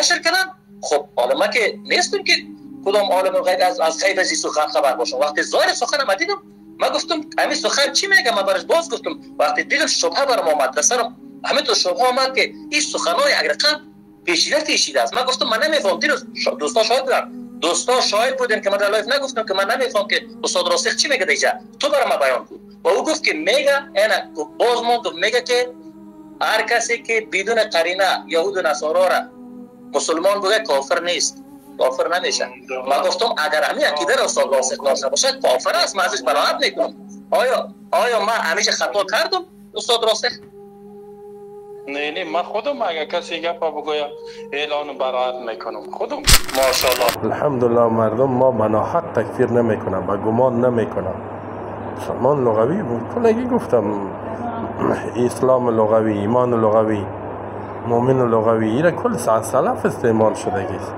نشر کردن. خب حالا من که نیستم که کدام عالم غیب از غیب از سخن خبر باشم. وقتی ظاهر سخن ما دیدم، من گفتم همین سخن چی میگه؟ من براش باز گفتم. وقتی دیدم شبهه برام آمد، در سرم همه تو شبهه آمد که این سخنای اگر رقم پیچیده پیچیده است. من گفتم من نمیفهم. دیروز دوستا شاهد بودن، دوستا شاهد بودن که من در live نگفتم که من نمیفهم که استاد راسخ چی میگه دیگه، تو برام بیان کن. و او گفت که میگه انا باز ما گفت میگه که هر کسی که بدون قرینه یهود و نصارا را مسلمان بگه کافر نیست، کافر نمیشه. من گفتم اگر همین عقیده را استاد راسخ داشته باشه کافر است، من ازش براءت میکنم. آیا من همیشه خطا کردم استاد راسخ؟ نه نه، من خودم اگر کسی گپ بگوید اعلان براءت میکنم خودم. ماشاءالله. الحمدلله مردم ما بنا حق تکفیر نمیکنم و گمان نمیکنم. مسلمان لغوی بود کلگی گفتم، اسلام لغوی، ایمان لغوی، مؤمن لغوی، ایره کل سلف استعمال شده است.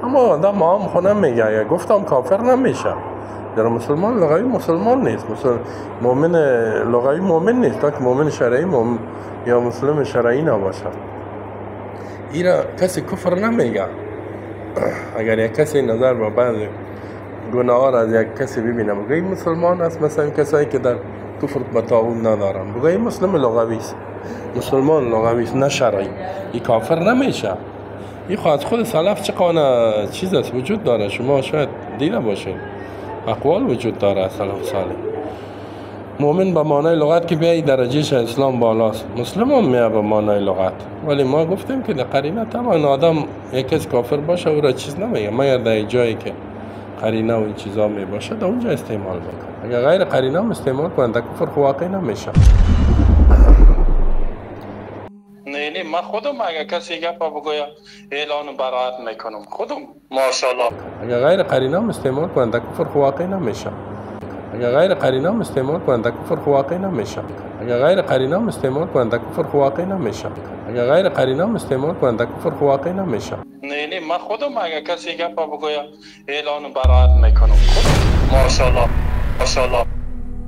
اما آدم عام خو نمیگه، اگر گفتم کافر نمیشه. در مسلمان لغوی مسلمان نیست، مؤمن لغوی مؤمن نیست تا که مؤمن شرعی مؤمن یا مسلم شرعی نباشد. ایرا کسی کفر نمیگه. اگر یک کسی نظر به بعض گناه را از یک کسی ببینه بگه این مسلمان است، مثلا کسایی که در کفر به طاغوت ندارن، بگه این مسلم لغوی است، مسلمان لغوی است نه شرعی، این کافر نمیشه. این خود از خود سلف چه قانه چیز است وجود داره، شما شاید دیده باشین اقوال وجود داره از سلف صالح. مؤمن به معنای لغت که بیای درجهش اسلام بالاست، مسلم هم میاد به معنای لغت، ولی ما گفتیم که در قرینه طبعا آدم یک کس کافر باشه او را چیز نمیگه، مگر در جایی که قرینه و این چیزا می باشه در اونجا استعمال میکنه. اگر غیر قرینه هم استعمال کنه در کفر خو واقع نمیشه. نه نه، من خودم اگر کسی گپ بگوید اعلان براءت میکنم خودم. ماشاءالله. اگر غیر قرینه هم استعمال کنه در کفر خو واقع نمیشه. اگر غیر قرینه هم استعمال کنه در کفر خو واقع نمیشه. اگر غیر قرینه هم استعمال کنه در کفر خو واقع نمیشه. اگر غیر قرینه هم استعمال کنه در کفر خو واقع نمیشه. نه نه، من خودم اگر کسی گپ بگوید اعلان براءت میکنم خودم. ماشاءالله ماشاءالله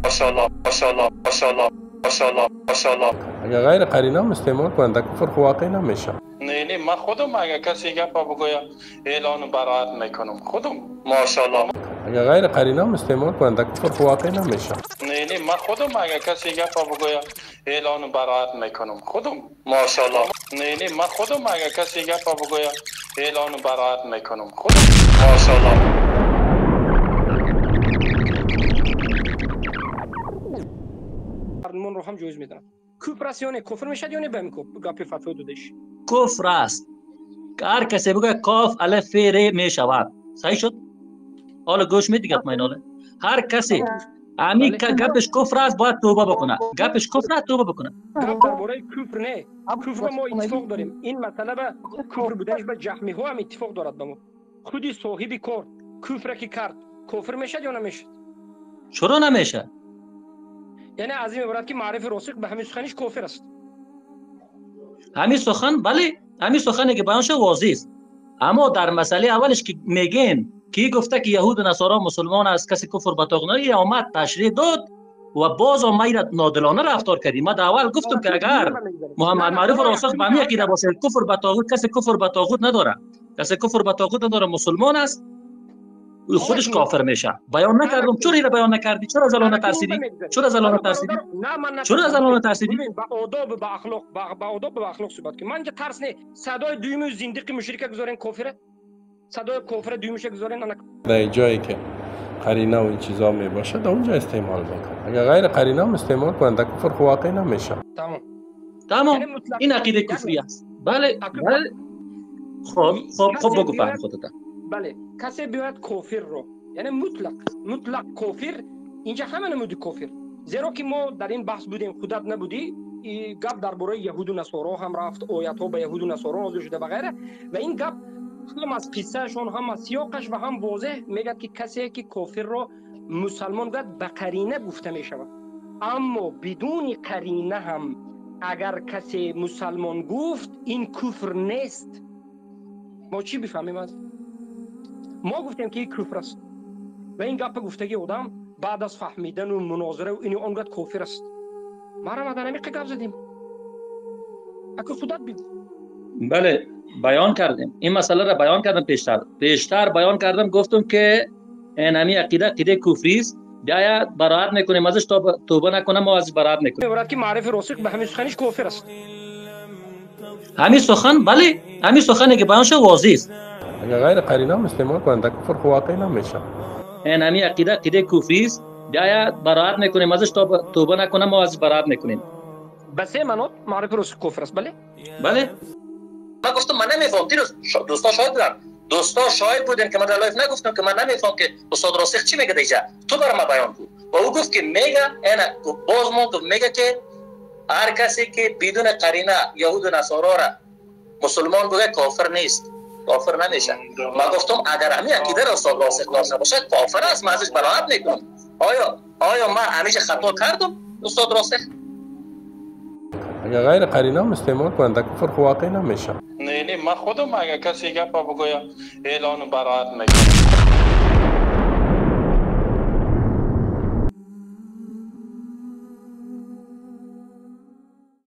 ماشاءالله ماشاءالله ماشاءالله ماشاءالله ماشاءالله. اگر غیر قرینه هم استعمال کنه در کفر خو واقع نمیشه. نه نه، من خودم اگر کسی گپ بگوید اعلان براءت میکنم خودم. ماشاءالله. اگر غیر قرینه هم استعمال کنه در کفر خو واقع نمیشه. نه نه، من خودم اگر کسی گپ بگوید اعلان براءت میکنم خودم. ماشاءالله. نه نه، من خودم اگر کسی گپ بگوید اعلان براءت میکنم خودم. ماشاءالله. من رو هم جایز میدونم. کفر است یا نه؟ کفر میشد یا نه؟ به گپ فتوا دادش کفر است. هر کسی بگه کاف الف ر میشود، صحیح شد؟ حالا گوش میدی گپ من؟ هر کسی امی گپش کفر است باید توبه بکنه. گپش کفر است توبه بکنه. گپ درباره کفر نه، کفر ما اتفاق داریم. این مسئله به کفر بودنش به جهمی ها هم اتفاق دارد. به ما خودی صاحب کار کفر که کرد کفر میشد یا نمیشد؟ چرا نمیشه؟ یعنی از این عبارت که معرف راسخ به همین سخنش کافر است. همین سخن، بله، همین سخنی که بیان شد واضح است. اما در مسئله اولش که میگین کی گفته که یهود و نصارا مسلمان است، کسی کفر به طاغوت نداره، آمد تشریح داد و باز هم نادلانه رفتار کردیم. ما در اول گفتم که اگر محمد معروف راسخ به همین عقیده باشه کفر به طاغوت، کسی کفر به طاغوت نداره، کسی کفر به طاغوت نداره، مسلمان است، خودش کافر میشه. بیان نکردم. چرا اینو بیان نکردی؟ چرا از الله نترسیدی؟ چرا از الله نترسیدی؟ چرا از الله نترسیدی؟ با آداب، با اخلاق، با آداب، با اخلاق صحبت کن. من که ترس نه. صدای دویمو زندیق مشرک گذارین کافره، صدای کافر دویمش گذارین. در جایی که قرینه و این چیزا می باشه در اونجا استعمال میکنه. اگر غیر قرینه هم استعمال کنه در کفر خو واقع نمیشه. تمام تمام، این عقیده کفری است. بله بله. خب خب خب، بگو فهم خودت. بله، کسی بیاید کافر رو، یعنی مطلق مطلق کافر، اینجا همه نمودی کافر، زیرا که ما در این بحث بودیم، خودت نبودی. گپ درباره یهود و نصارا هم رفت، آیت ها به یهود و نصارا نازل شده و غیره، و این گپ هم از قصهشون هم از سیاقش و هم واضح میگه که کسی که کافر رو مسلمان گفت به قرینه گفته میشود. اما بدون قرینه هم اگر کسی مسلمان گفت این کفر نیست. ما چی بفهمیم از ما گفتیم که این کفر است و این گپ گفتگی آدم بعد از فهمیدن و مناظره و اینو آن گفت کافر است. ما را مدن همی گپ زدیم. اگه خودت بگو. Бале, баён кардем. Ин масъаларо баён кардам пештар. Пештар баён кардам, гуфтам ки ин ҳами ақида ақидаи куфрӣ аст. Биёяд бароат мекунем азаш, то тавба накунам мо аз бароат мекунем. Мебарад ки маърифи росих ба ҳамин суханиш кофир аст. Ҳамин сухан, бале, ҳамин сухане ки баён шуд возеҳ аст. Агар ғайр қарина ҳам истеъмол кунанд, дар куфр хуб воқеъ намешавад. Ин ҳами ақида ақидаи куфрӣ аст. Биёяд бароат мекунем азаш, то тавба накунам мо аз бароат мекунем. Ба се маъно маърифи росих кофир аст, бале? Бале. Ман гуфтам ман намефаҳмам. Дирӯз дӯстон шоҳид буданд. Дӯстон шоҳид будем ки ман дар live нагуфтам ки ман намефаҳмам ки устод Росих чӣ мегӯяд инҷа. Ту барои ман баён кун. Ва ӯ гуфт ки мега, ана боз мо гуфт мега ки ҳар касе ки бидуни қарина яҳуду насоро ра мусулмон бигӯяд, кофир нест. Кофир намешавад. Ман гуфтам агар ҳамин ақидаро устод Росих дошта бошад, кофир аст, ман азаш бароат мекунам. Оё ман ҳамеша хато кардам, устод Росих? Агар ғайр қарина ҳам истеъмол кунанд, дар куфр хуб воқеъ намешавад. Не, не, ман худам агар касе гапа бигӯяд, эълону бароат мекунам.